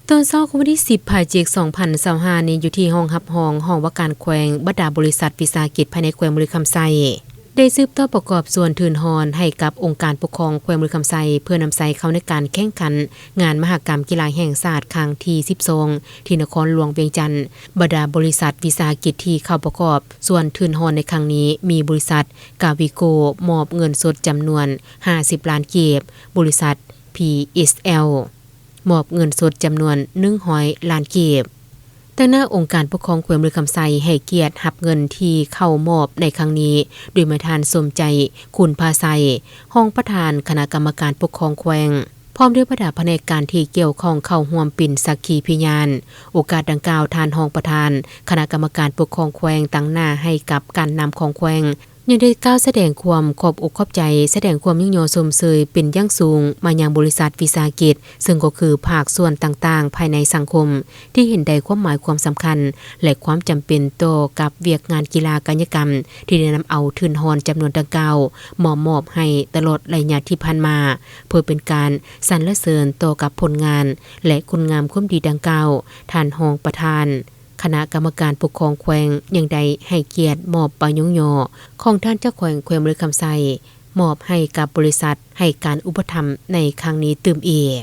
ຕອນເຊົ້າຂອງວັນທີສິບ ພະຈິກ ສອງພັນຊາວຫ້ານີ້ ຢູ່ທີ່ຫ້ອງຮັບຮອງ ຫ້ອງວ່າການແຂວງ, ບັນດາບໍລິສັດວິສາຫະກິດພາຍໃນແຂວງບໍລິຄຳໄຊ ໄດ້ສືບຕໍ່ປະກອບສ່ວນທຶນຮອນໃຫ້ກັບອົງການປົກຄອງແຂວງບໍລິຄຳໄຊ ເພື່ອນຳໃຊ້ເຂົ້າໃນການແຂ່ງຂັນງານມະຫະກຳກິລາແຫ່ງຊາດຄັ້ງທີສິບສອງ ທີ່ນະຄອນຫຼວງວຽງຈັນ. ບັນດາບໍລິສັດວິສາຫະກິດທີ່ເຂົ້າປະກອບສ່ວນທຶນຮອນໃນຄັ້ງນີ້ ມີບໍລິສັດກາວີໂກ ມອບເງິນສົດຈຳນວນຫ້າສິບລ້ານກີບ, ບໍລິສັດ ພີເອສແອລ ມອບເງິນສົດຈຳນວນໜຶ່ງຮ້ອຍລ້ານກີບ. ຕາງໜ້າອົງການປົກຄອງແຂວງບໍລິຄຳໄຊໃຫ້ກຽດຮັບເງິນທີ່ເຂົ້າມອບໃນຄັ້ງນີ້ ໂດຍມີທ່ານ ສົມໃຈ ຄຸນພາໄຊ ຮອງປະທານຄະນະກຳມະການປົກຄອງແຂວງ ພ້ອມດ້ວຍບັນດາພະແນກການທີ່ກ່ຽວຂ້ອງເຂົ້າຮ່ວມເປັນສັກຂີພະຍານ. ໂອກາດດັ່ງກ່າວ ທ່ານຮອງປະທານຄະນະກຳມະການປົກຄອງແຂວງ ຕາງໜ້າໃຫ້ກັບການນຳຂອງແຂວງ ຍັງໄດ້ກ່າວສະແດງຄວາມຂອບອົກຂອບໃຈ, ສະແດງຄວາມຍ້ອງຍໍຊົມເຊີຍເປັນຢ່າງສູງມາຍັງບໍລິສັດວິສາຫະກິດ, ເຊິ່ງກໍຄືພາກສ່ວນຕ່າງໆພາຍໃນສັງຄົມ ທີ່ເຫັນໄດ້ຄວາມໝາຍຄວາມສຳຄັນ ແລະ ຄວາມຈຳເປັນຕໍ່ກັບວຽກງານກິລາກາຍະກຳ ທີ່ໄດ້ນຳເອົາທຶນຮອນຈຳນວນດັ່ງກ່າວມາມອບໃຫ້ຕະຫຼອດໄລຍະທີ່ຜ່ານມາ ເພື່ອເປັນການສັນລະເສີນຕໍ່ກັບຜົນງານ ແລະ ຄຸນງາມຄວາມດີດັ່ງກ່າວ. ທ່ານຮອງປະທານຄະນະກຳມະການປົກຄອງແຂວງ ຍັງໄດ້ໃຫ້ກຽດມອບໃບຍ້ອງຍໍຂອງທ່ານເຈົ້າແຂວງແຂວງບໍລິຄຳໄຊ ມອບໃຫ້ກັບບໍລິສັດໃຫ້ການອຸປະຖຳໃນຄັ້ງນີ້ຕື່ມອີກ.